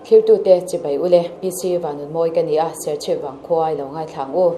Thlirtute chibai ule, PC Vanunmawi ka ni a, Serchhip vangkhua i lo ngaithla ang u.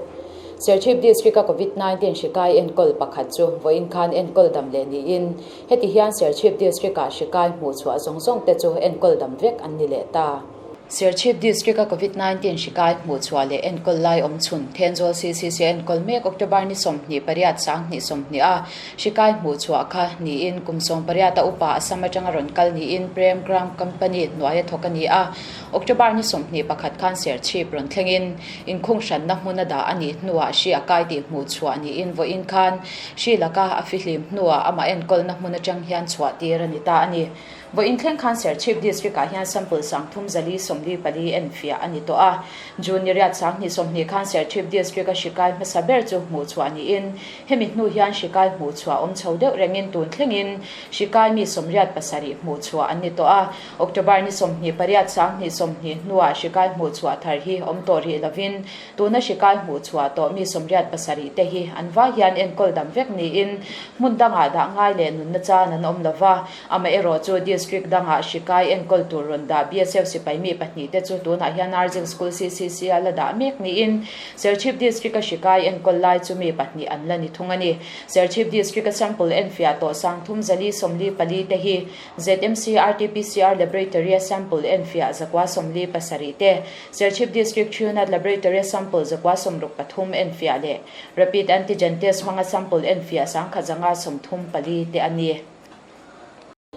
Serchhip District-a Covid 19 hri kai enkawl pakhat chu vawiin khan enkawl dam leh niin, heti hian Serchhip District-ah hri kai hmuh chhuah zawng zawng te chu enkawl dam vek an ni leh ta. Serchhip District-a Covid 19 hri kai hmuh chhuah leh enkawl lai awm chhun Thenzawl CCC enkawl mek October ni 28 2020 a hri kai hmuh chhuah kha niin kum 18 a upa Assam atanga rawn kal niin Prem Gram Company hnuaia thawk a ni a. October ni 21 khan Serchhip rawn thlengin inkhung hranna hmuna dah a nih hnuah hri a kai tih hmuh chhuah niin vawiin khan hri laka a fihlim hnuah amah enkawlna hmun atang hian chhuah tir a ni ta a ni. Vawiin thleng khan Serchhip District-ah hian sample 3454 enfiah a ni tawh a. June ni riat 2020 khan Serchhip District-a hri kai hmasa ber chu hmuh chhuah niin hemi hnu hian hri kai hmuh chhuah awm chho deuh rengin tun thlengin hri kai mi 87 hmuh chhuah an ni tawh a. October ni 28 2020 hnuah hri kai hmuh chhuah thar hi awm tawh rih lovin Tuna hri kai hmuh chhuah tawh mi 87 te hi an vai hian enkawl dam vek niin hmun dangah dah ngai leh nunna chan an awm lova. Amaherawh chu District dangah hri kai enkawl tur rawn dah BSF sipai mi pahnih te chu tunah hian Arzing School CCC a la dah mek niin Serchhip District a hri kai enkawl lai chu mi pahnih an la ni thung a ni. Serchhip District a sample enfiah tawh 3444 te hi ZMC RT-PCR Laboratory a sample enfiah 147 te, Serchhip District Truenat Laboratory a sample 163 enfiah leh Rapid Antigen Test hmanga sample enfiah 1134 te a ni.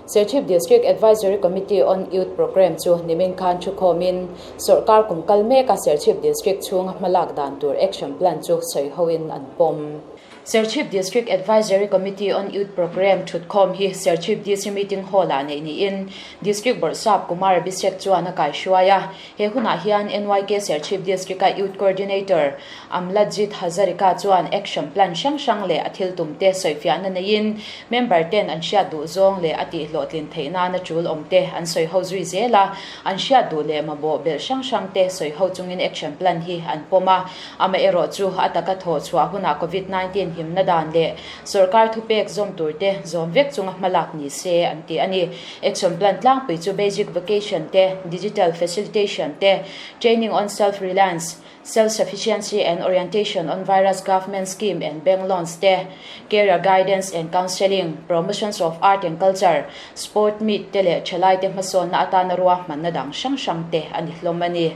Serchhip District Advisory Committee on Youth Programme chu nimin khan thukhawmin sawrkar kum kal meka Serchhip District chhunga hmalak dan tur action plan chu sawihoin an pawm. Serchhip District Advisory Committee on Youth Programme thutkhawm hi Serchhip DC Meeting Hall-ah neih niin District Bawrhsap Kumar Abhishek chuan a kaihruai a. He hunah hian NYK Serchhip District-a Youth Coordinator Amlajit Hazarika chuan action plan hrang hrang leh a thil tum te sawifiahna neiin member ten an hriat duh zawng leh a tihhlawhtlin theih nana tul awm te an sawi ho zui zel a, an hriat duh leh mamawh belh hrang hrang te sawi ho chungin action plan hi an pawm a. Amaherawh chu a taka thawh chhuah hunah Covid 19 himna dan leh sawrkar thupek zawm tur te zawm vek chunga hmalak ni se an ti a ni. Action plan tlangpui chu basic vocation te, digital facilitation te, training on self-reliance, self-sufficiency and orientation on virus government scheme and bank loans te, career guidance and counselling, promotions of art and culture, sport meet te leh thalaite hmasawnna atana ruahmanna dang hrang hrang te a ni hlawm a ni.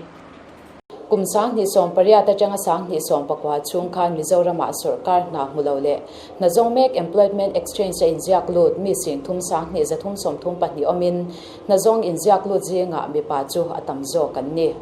Kum 2018 atanga 2019 chhung khan Mizoramah sawrkar hna hmu lo leh hna zawng mek Employment Exchange a inziak lut mi 30 2,332 awmin hna zawng inziak lut zingah mipa chu a tam zawk an ni.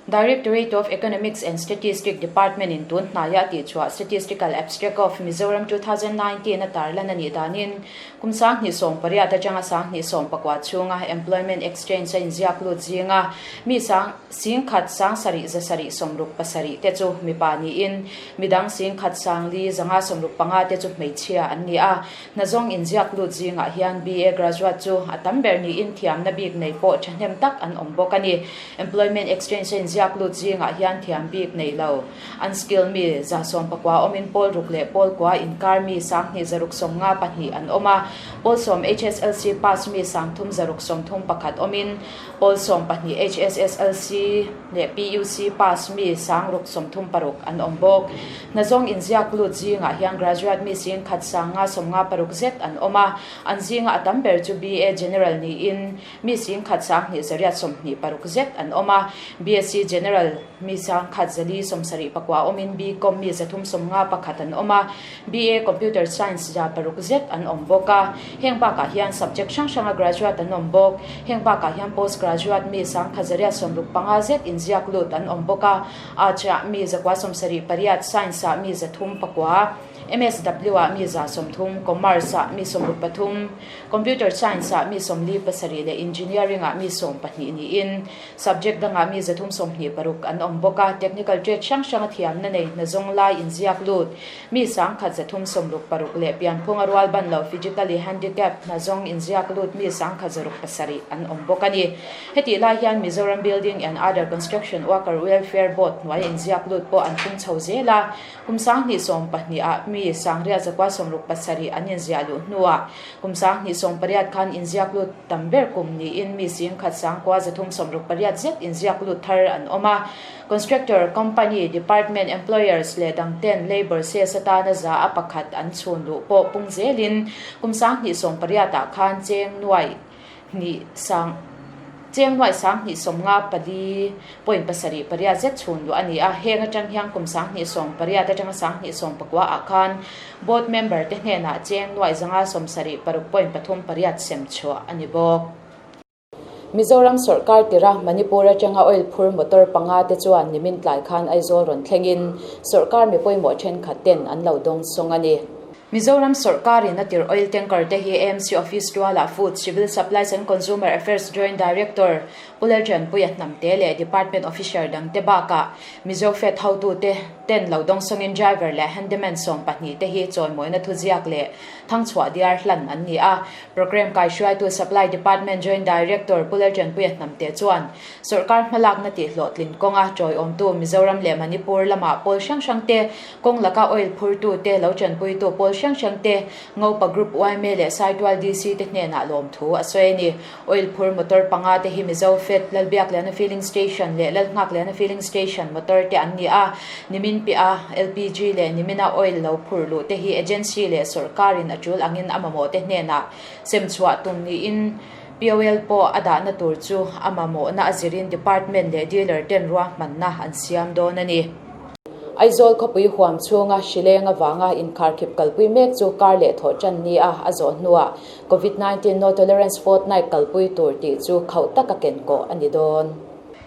Directorate of Economics and Statistics Department in tun hnaia tih chhuah Statistical Abstract of Mizoram 2019 a tarlan a nih danin kum 2018 atanga 2019 chhunga Employment Exchange a inziak lut zinga mi sang 17,767 te chu mipa niin midang 1,565 te chu hmeichhia an ni a. Hna zawng inziak lut zingah hian BA graduate chu a tam ber niin thiamna bik nei pawh thahnem tak an awm bawk a ni. Employment Exchange a inziak lut zingah hian thiam bik nei lo. Unskilled mi 119 awmin pawl ruk leh pawl kua inkar mi 2652 an awm a, pawl sawm HSLC pass mi 3631 awmin pawl 12 HSSLC leh PUC pass mi 636 an awm bawk. Hna zawng inziak lut zingah hian graduate mi 1556 zet an awm a, an zinga a tam ber chu BA General niin mi 1226 zet an awm a, BSc General mi 1479 awmin BCom mi 351 an awm a, BA Computer Science 600 zet an awm bawk a. Heng bakah hian subject hrang hranga graduate an awm bawk. Heng bakah hian post graduate mi 1165 zet inziak lut an awm bawk a. Arts ah mi 78, Science ah mi 309, MSW ah mi 130, Commerce ah mi 63, Computer Science ah mi 47 leh Engineering ah mi 12 niin Subject dangah mi 326 an awm bawk a. Technical trade hrang hranga thiamna nei hna zawng lai inziak lut mi 1366 leh pianphunga rual ban lo physically handicapped hna zawng inziak lut mi 1607 an awm bawk a ni. Hetih lai hian Mizoram Building and Other Construction Worker Welfare Board hnuaia inziak lut pawh an pung chho zel a, kum 2012 ah mi. mi 9,167 an inziah luh hnuah kum 2018 khan inziak lut tam ber kum niin mi 10,368 zet inziak lut thar an awm a. Constructor, company, department, employers leh dangten labour cess atana za a pakhat an chhun luh pawh pung zelin kum 2018 ah khan cheng nuai hnih sang cheng nuai 2054 point pasarih pariat zet chhun luh a ni a. Heng atang hian kum 2018 atanga 2019 ah khan board member te hnenah cheng nuai 576 point pathum pariat sem chhuah a ni bawk. Mizoram sawrkar tira Manipur atanga oil phur motor panga te chuan nimin tlai khan Aizawl rawn thlengin sawrkar mi pawimawh thenkhat ten an lo dawng sawng a ni. Mizoram sawrkarin a tir oil tanker te hi AMC office tualah Food, Civil Supplies and Consumer Affairs Joint Director Pu Lalṭanpuia Hnamte leh Department Officer dangte bakah Mizo Fed hotute ten lo dawng sawngin driver leh handyman 12 te hi chawimawina thuziak leh thangchhuah diar hlan an ni a. Programme kaihruaitu Supply Department Joint Director Pu Lalṭanpuia Hnamte chuan sawrkar hmalakna tihhlawhtlin kawnga tawiawmtu Mizoram leh Manipur lamah pawl hrang hrangte kawng laka oil phurtute lo ṭanpuitu pawl hrang hrangte Ngopa Group yma leh Saitual DC te hnenah lawmthu a sawi a ni. Oil phur motor panga te hi Mizo Fed, Lalbiakliana Filling Station leh Lalnghakliana Filling Station motor te an ni a. Nimin piah a LPG leh nimina oil lo phur luh te hi agency leh sawrkarin a tul angin a mamawh te hnenah sem chhuah tum niin POL pawh a dahna tur chu a mamawhna a zirin department leh dealer ten ruahmanna an siam dawn a ni. Aizawl khawpui huam chhunga hrileng avanga inkharkhip kalpui mek chu kar leh thawh tan nia a zawh hnuah Covid 19 No Tolerance Fortnight kalpui tur tih chu khauh taka ken kawh a ni dawn.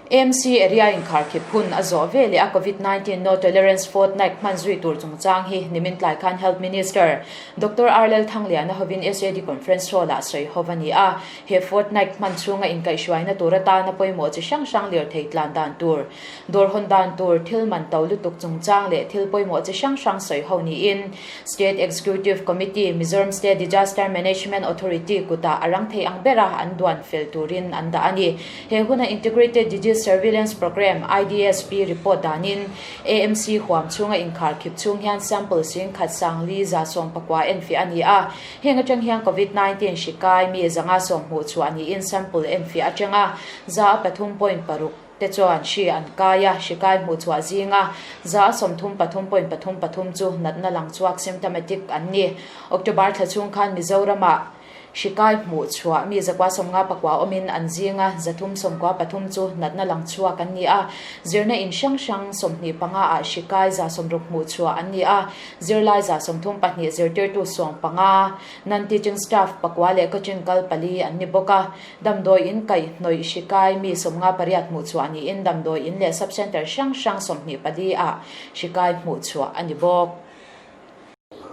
AMC area inkharkhip hun a zawh ve leh a Covid 19 No Tolerance Fortnight hman zui tur chungchang hi nimin tlai khan Health Minister Doctor R Lalthangliana hovin SAD Conference Hall-ah sawi ho a ni a. He fortnight hman chhunga inkaihhruaina tur atana pawimawh chi hrang hrang lirthei tlan dan tur, dawr hawn dan tur, thil man to lutuk chungchang leh thil pawimawh chi hrang hrang sawi ho niin State Executive Committee, Mizoram State Disaster Management Authority kutah a rang thei ang bera an duan fel turin an dah a ni. He huna Integrated Disease Surveillance Programme, IDSP, report danin AMC huam chhunga inkharkhip chhung hian sample singkhat sangli 119 enfiah a ni a. Heng atang hian Covid 19 hri kai mi zanga sawm hmuh chhuah niin sample enfiah atanga za a pathum point paruk te chuan hri an kai a, hri kai hmuh chhuah zinga 33 point pathum pathum chu natna lang chhuak symptomatic an ni. October thla chhung khan Mizoramah hri kai hmuh chhuah mi 959 awmin an zinga 393 chu natna lang chhuak an ni a, zirna in hrang hrang 25 ah hri kai 60 hmuh chhuah an ni a. Zirlai 32 zirtirtu 15, non-teaching staff pakua leh coaching kal pali an ni bawk a. Damdawi in kaihhnawih hri kai mi 58 hmuh chhuah niin damdawi in leh sub-centre hrang hrang 24 ah hri kai hmuh chhuah a ni bawk.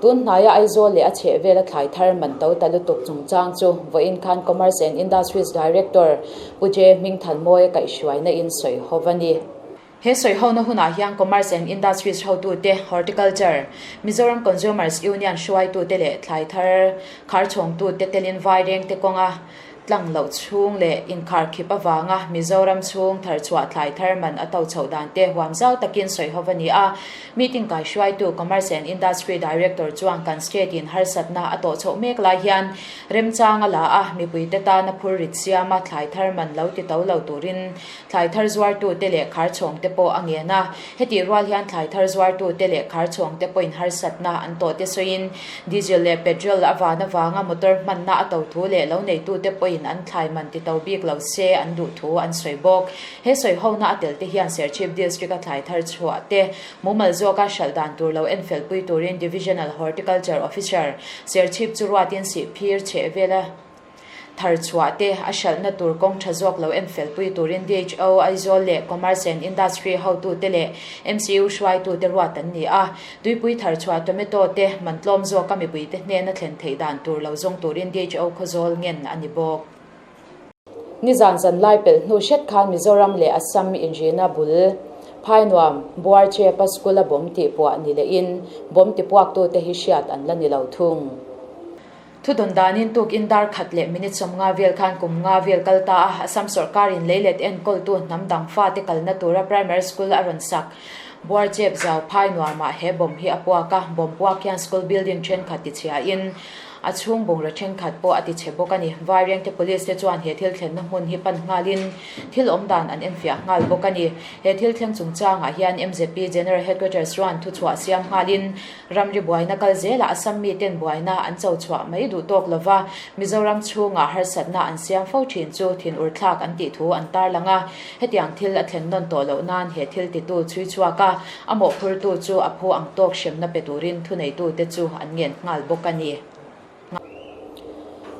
Tun hnaia Aizawl leh a chhehvela thlai thar man to ta lutuk chungchang chu vawiin khan Commerce and Industries Director Pu J Hmingthanmawia kaihhruaina in sawi ho a ni. He sawihona hunah hian Commerce and Industries hotute, Horticulture, Mizoram Consumers Union hruaitute leh thlai thar kharchhawngtute telin vairengte kawnga tlang loh chhung leh inkharkhip avanga Mizoram chhung tharchhuah thlai thar man a to chhoh dan te huam zau takin sawiho a ni a. Meeting kaihruaitu Commerce and Industry Director chuan kan state in harsatna a tawh chhoh mek lai hian remchang a la a, mipuite tana phur rit siama thlai thar man lo ti to lo turin Thlai thar zuartute leh kharchhawngte pawh a ngen a, hetih rual hian thlai thar zuartute leh kharchhawngte pawhin harsatna an tawh te sawiin diesel leh petrol a van avanga motor hmanna a to thu leh lo neitute pawhin an thlai man ti to bik lo se an duh thu an sawi bawk. He sawihona a tel te hian Serchhip District-a thlai thar chhuah te mumal zawka hralh dan tur lo enfelpui turin Divisional Horticulture Officer, Serchhip chu ruatin sihphir chhehvela Thar chhuah te a hralhna tur kawng tha zawk lo enfelpui turin DHO, Aizawl leh Commerce and Industry hotute leh MCU hruaitute ruat an ni a. Tuipui thar chhuah tomato te man tlawm zawka mipuite hnena thlen theih dan tur lo zawng turin DHO Khawzawl ngen a ni bawk. Nizan zan lai pelh hnu hret khan Mizoram leh Assam inrina bul Phainuam, Buarchepa School a bomb tihpuah ni lehin bomb tipuaktute hi hriat an la ni lo thung. Thudawn danin tukin dar khat leh minute 50 vel khan kum nga vel kal ta a, Assam sawrkarin leilet enkawltu hnam dang fate kalna tura primary school a rawn sak. Buarchep zau phai nuamah he bomb hi a puak a, bomb puak hian school building thenkhat tichhiain a chhung bungraw thenkhat pawh a tichhe bawk a ni. Vairengte Police te chuan he thil thlenna hmun hi pan nghalin thil awm dan an enfiah nghal bawk a ni. He thil thleng chungchangah hian MZP General Headquarters chuan thuchhuah siam nghalin Ramri buaina kal zelah Assam miten buaina an cho chhuah mai duh tawk lova, Mizoram chhungah harsatna an siam fo thin chu thinur thlak an tih thu an tarlang a. Hetiang thil a thlen nawn tawh loh nan he thil titu chhui chhuak a, a mawhphurtu chu a phu ang tawk hremna pe turin thuneitute chu an ngen nghal bawk a ni.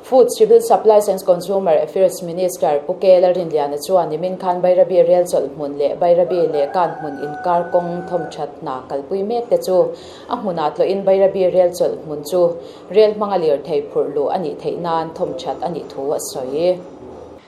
Food, Civil Supplies and Consumer Affairs Minister Pu Kela Rinliana chuan nimin khan Bairabi rel chawlh hmun leh Bairabi leh Kan hmun inkar kawng thawmthat hna kalpui mek te chu a hmunah tlawhin Bairabi rel chawlh hmun chu rel hmanga lirthei phurh luh a nih theih nan thawmthat a nih thu a sawi.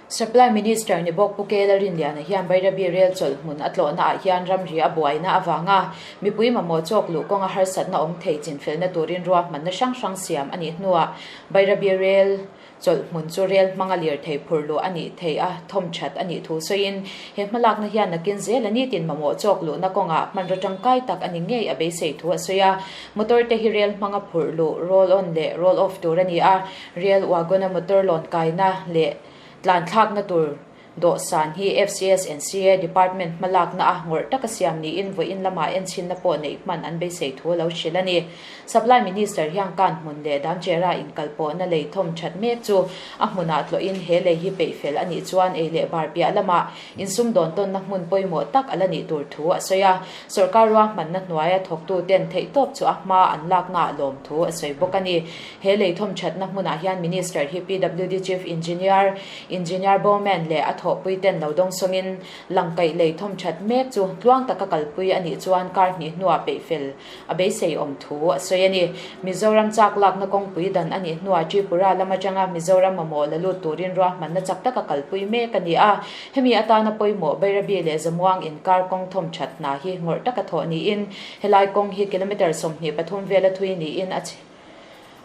Supply Minister ni bawk Pu Kela Rinliana hian Bairabi rel chawlh hmun a tlawhna ah hian ramri a buaina avanga mipui mamawh chawk luh kawnga harsatna awm thei chinfelna turin ruahmanna hrang hrang siam a nih hnuah Bairabi rel chawlh hmun chu rel hmanga lirthei phurh luh a nih theih a thawmthat a nih thu sawiin he hmalakna hian nakin zel a nitin mamawh chawk luhna kawngah hmanraw tangkai tak a ni ngei a beisei thu a sawi a. Motor te hi rel hmanga phurh luh roll on leh roll off tur a ni a. Rel wagon-a motor lawn kaina leh tlan thlakna tur dawhsan hi FCS and CA Department hmalakna a ngawrh taka siam niin vawiin lamah enchhinna pawh neih hman an beisei thu a lo hrilh a ni. Supply Minister hian kan hmun leh Damchera inkalpawhna lei thawm that mek chu a hmunah tlawhin he lei hi peih fel a nih chuan ei leh bar piah lamah insumdawn tawnna hmun pawimawh tak a la nih tur thu a sawi a. Sorkar ruahmanna hnuaia thawktuten theihtawp chu a hma an laknaah lawm thu a sawi bawk a ni. He lei thawmthatna hmunah hian Minister hi PWD Chief Engineer, Engineer Bowman leh a thawhpuiten lo dawng sawngin Langkaih lei thawmthat mek chu tluang taka kalpui a nih chuan kar hnih hnuah peihfel a beisei awm thu a sawi a ni. Mizoram chak lakna kawngpui dan a nih hnuah Tripura lam atanga Mizoram mamawh la lut turin ruahmanna chak taka kalpui mek a ni a. Hemi atana pawimawh Bairabi leh Zamuang inkar kawng thawmthat hna hi ngawrh taka thawh niin helai kawng hi kilometre 23 vela thui niin a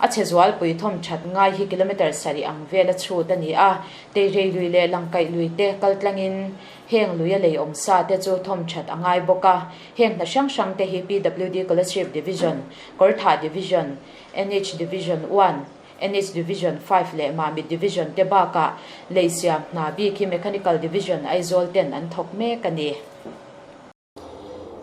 A chhe zualpui thawm that ngai hi kilometre sarih ang vela chhut a ni a, Teirei lui leh Langkaih lui te kal tlangin heng lui a lei awm sa te chu thawm that a ngai bawk a. Heng hna hrang hrang te hi PWD Kolasib Division, Kawrthah Division, NH Division One, NH Division Five leh Mamit Division te bakah lei siam hna bik hi Mechanical Division Aizawl ten an thawk mek a ni.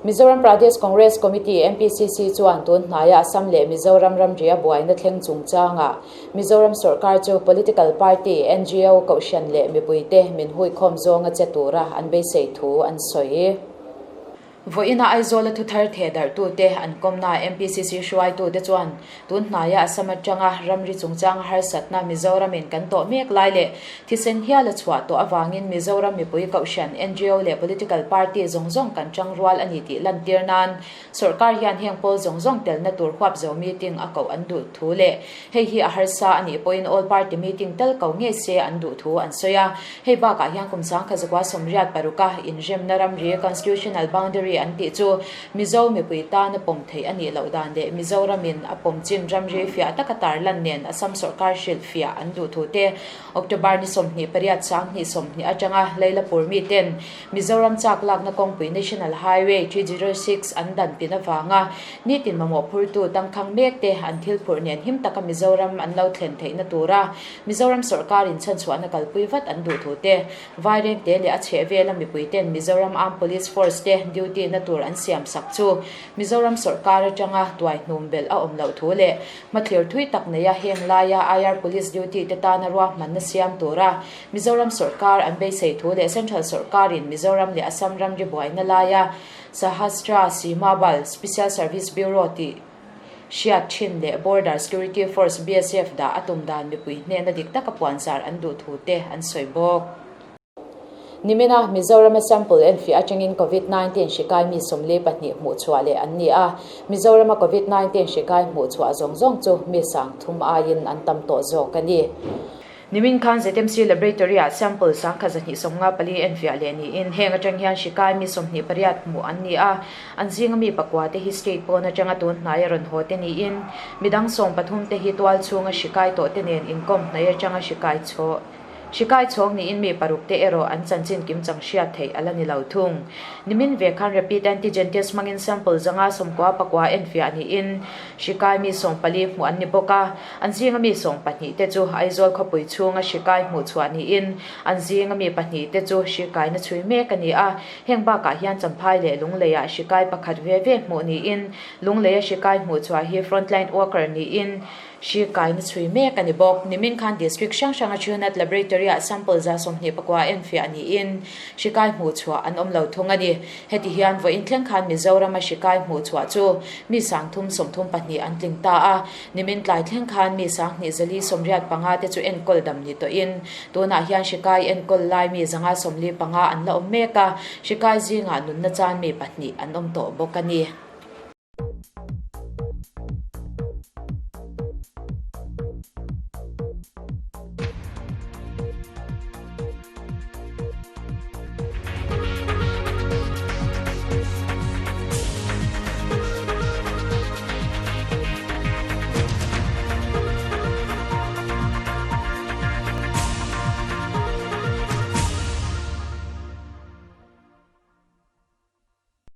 Mizoram Pradesh Congress Committee, MPCC, chuan tun hnaia Assam leh Mizoram ramria buaina thleng chungchangah Mizoram sawrkar chu political party, ngo, kohhran leh mipuite min huikhawm zawnga che tura an beisei thu an sawi. Vawiina Aizawla thuthar theh darhtute an kawmna MPCC hruaitute chuan Tun hnaia Assam atanga ramri chungchanga harsatna Mizoramin kan tawh mek lai leh thisen hial a chhuah tawh avangin Mizoram mipui kohhran, ngo leh political party zawng zawng kan tang rual a ni tih lantir nan sawrkar hian heng pawl zawng zawng telna tur huapzo meeting a koh an duh thu leh hei hi a harsa a nih pawhin all party meeting tal ko ngei se an duh thu an sawi a. Hei bakah hian kum sangkha zakua 86a inremna ramri constitutional boundary an tih chu Mizo mipui tana pawm theih a nih loh dan leh Mizoramin a pawm chin ramri fiah taka tarlan nen Assam sawrkar hrilh fiah an duh thu te October ni 28 2020 atanga Lailapur miten Mizoram chak lakna kawngpui National Highway 306 an dan pin avanga nitin mamawh phurtu tangkhang mek te an thil phurh nen him taka Mizoram an lo thlen theihna tura Mizoram sawrkarin chhanchhuahna kalpui vat an duh thu te Vairengte leh a chhehvela mipuiten Mizoram Armed Police Force te duty na tur an siam sak chu Mizoram sawrkar atanga tuai hnum belh a awm loh thu leh hmathlir thui tak neia heng laia IR Police duty te tana ruahmanna siam tura Mizoram sawrkar an beisei thu leh Central sawrkarin Mizoram leh Assam ramri buaina laia Sahastra Seema Bal Special Service Bureau tih Hriat thin leh Border Security Force, BSF, dah a tum dan mipui hnena dik taka puanzar an duh thu te an sawi bawk. Nimina Mizorama sample enfiah atangin Covid 19 hri kai mi 42 hmuh chhuah leh an ni a, Mizorama Covid 19 hri kai hmuh chhuah zawng zawng chu mi 3000 aiin an tam tawh zawk a ni. Nimin khan ZMC Laboratory-ah sample 1254 enfiah leh niin heng atang hian hri kai mi 28 hmuh an ni a, an zinga mi pakua te hi state pawn atanga tun hnai a rawn haw te niin midang 13 te hi tual chhunga hri kai tawh te nen inkawm hnai atanga hri kai chhuah. Hri kai chhawng niin mi paruk te erawh an chanchin kimchang hriat theih a la ni lo thung. Nimin ve khan rapid antigen test hmangin sample 190 pakua enfiah niin hri kai mi 14 hmuh an ni bawk a. An zinga mi 12 te chu Aizawl khawpui chhunga hri kai hmuh chhuah niin an zinga mi pahnih te chu hri kaina chhui mek a ni a. Heng bakah hian Champhai leh Lungleiah hri kai pakhat ve ve hmuh niin Lungleia hri kai hmuh chhuah hi frontline worker niin Hri kaina chhui mek a ni bawk. Nimin khan District hrang hranga Truenat Laboratory-ah sample 25 enfiah niin hri kai hmuh chhuah an awm lo thung a ni. Heti hian vawiin thleng khan Mizorama hri kai hmuh chhuah chu mi 332 an tling ta a. Nimin tlai thleng khan mi 2485 te chu enkawl dam ni tawhin tunah hian hri kai enkawl lai mi 145 an la awm mek a, hri kai zingah nunna chan mi pahnih an awm tawh bawk a ni.